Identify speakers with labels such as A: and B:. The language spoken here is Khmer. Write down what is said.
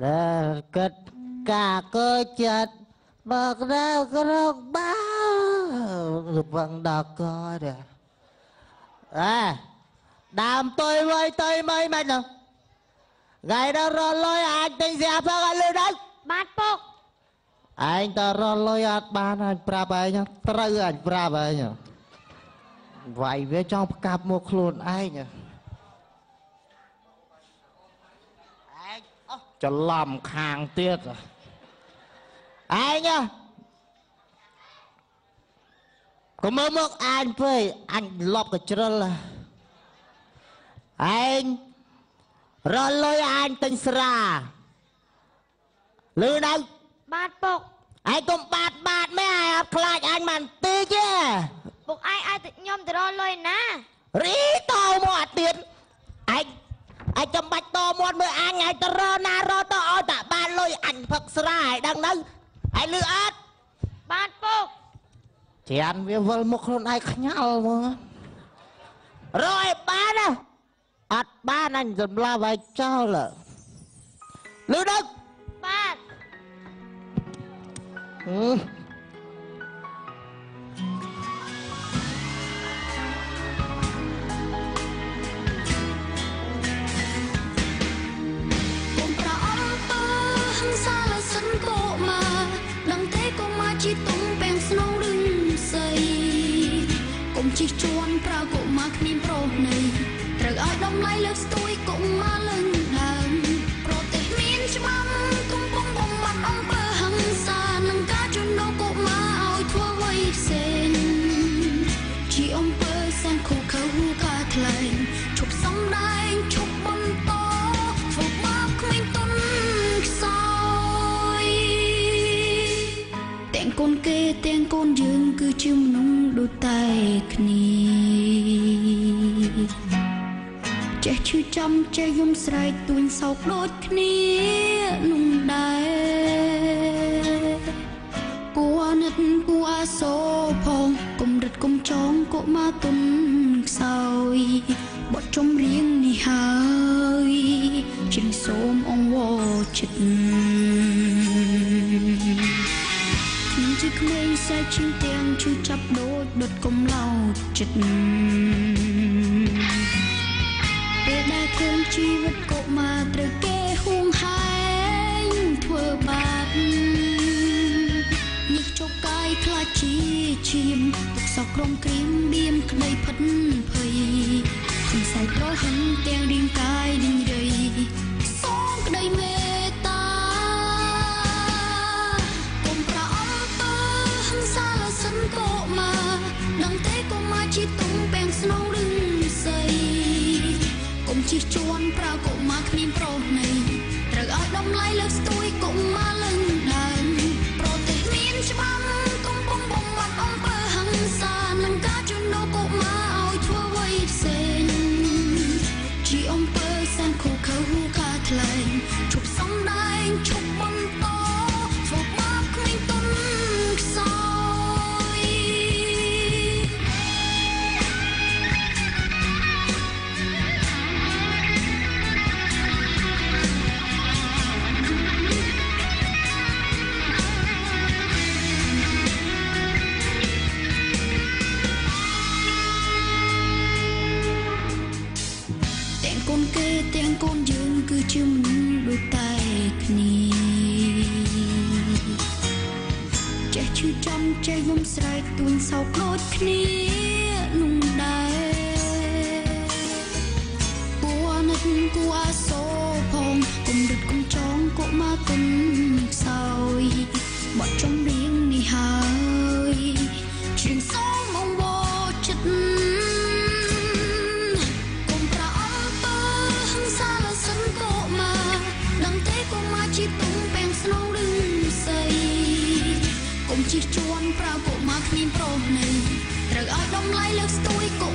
A: លើគិតកាកើចិត្តមកដល់ក្រុងបាវឹងដល់កទេអើដើមតុយវៃតុយមិនមិននោះថ្ងៃដល់រលុយអាចទិញស្រាផងអត់លឺដល់
B: បាទពុក
A: ឯងតរលុយអត់បានអញប្រាប់ឯងត្រូវអញប្រាប់ឯងវាយវាចង់ផ្កាប់មកខ្លួនឯងឯងច្រឡំខាងទៀតឯងកុំមើលមកអញពេកអញលប់កជ្រិលឯងរលុយអញទិញស្រាលឺនៅ
B: បាទពុក
A: ឯងកុំបាតបាតមែនឯងអត់ខ្លាចអញមិនតិចទេ
B: ពុកឯងឲ្យតែខ្ញុំទៅរលុយណា
A: រីតមកអាទៀតឯងឯងចាំបាច់តមាត់មើលអញឯងទៅរណារទៅឲ្យតែបានលុយអញផឹកស្រាឯងដឹងនៅឯងលឺអត់
B: បាទពុក
A: ច្រានវាវិលមកខ្លួនឯងខ្ញាល់ហ្មងរកឲ្យបានណាអត់បានអញសម្លាប់ឲ្យចោលលឺដល់
B: បាទ
C: កុំប្រអំពើហិង្សាលើសិនកុមារដឹងទេកុមារជាទុំពាំងស្នងឬសីកុំជិះជួនប្រើកុមារគ្មានប្រុសនៃត្រូវឲ្យតម្លៃលើកស្ទួយកុមារលឹងដើមប្រទេសមានច្បាប់កំពុងបំបត្តិអំពើហិង្សានិងការជួញដូរកុមារឲ្យធ្វើអ្វីផ្សេងជាអំពើសែនខុសខើការថ្លែងឈប់សំដែងឈប់បន្តធ្វើបាបក្មេងទុនខ្សោយទាំងកូនគេទាំងកូនយើងគឺជាមនុស្សដូចតែគ្នាចេះឈឺចាំចេះយំស្រែកទួញសោកដូចគ្នានោះដែរគួរអាណិតគួរអាសូរផងកុំរឹតកុំចងកុមារទុនខ្សោយបទចម្រៀងនេះហើយច្រៀងសូមអង្វរចិត្តខ្ញុំជាក្មេងសែកឈឺទាំងឈឺចាប់ដូចដុតកំឡោចិត្តពេលដែលឃើញជីវិតកុមារត្រូវគេហួងហែងធ្វើបាបញឹកចុកកាយខ្លាចជាឈាមទុកសោកក្រំក្រៀមបៀមក្តីផិតភ័យខំសែកប្រហិនទាំងរាងកាយរីងរៃសូមក្តីមេត្តាកុំប្រអំពើហិង្សាលើសិនកុមារដឹងទេកុមារជាទុំពាំងស្នងឬសីកុំជិះជួនប្រើកុមារគ្មានប្រុសនៃត្រូវឲ្យតម្លៃលើកស្ទួយកុមារលឹងដើមប្រទេសមានច្បាប់កំពុងបំបត្តិអំពើហិង្សានិងការជួញដូរកុមារឲ្យធ្វើអ្វីផ្សេងជាអំពើសែនខុសខើការថ្លែងឈប់សំដែងឈប់បន្តធ្វើបាបក្មេងទុនខ្សោយទាំងកូនគេទាំងកូនយើងគឺជាមនុស្សដូចតែគ្នាចេះឈឺចាំចេះយំស្រែកទួញសោកដូចគ្នានោះដែរគួរអាណិតគួរអាសូរផងកុំរឹតកុំចងកុមារទុនខ្សោយបទចម្រៀងនេះហើយច្រៀងសូមអង្វរចិត្តកុំប្រអំពើហិង្សាលើសិនកុមារដឹងទេកុមារជាទុំពាំងស្នងឬសីកុំជិះជួនប្រើកុមារគ្មានប្រុសនៃត្រូវឲ្យតម្លៃលើកស្ទួយកុ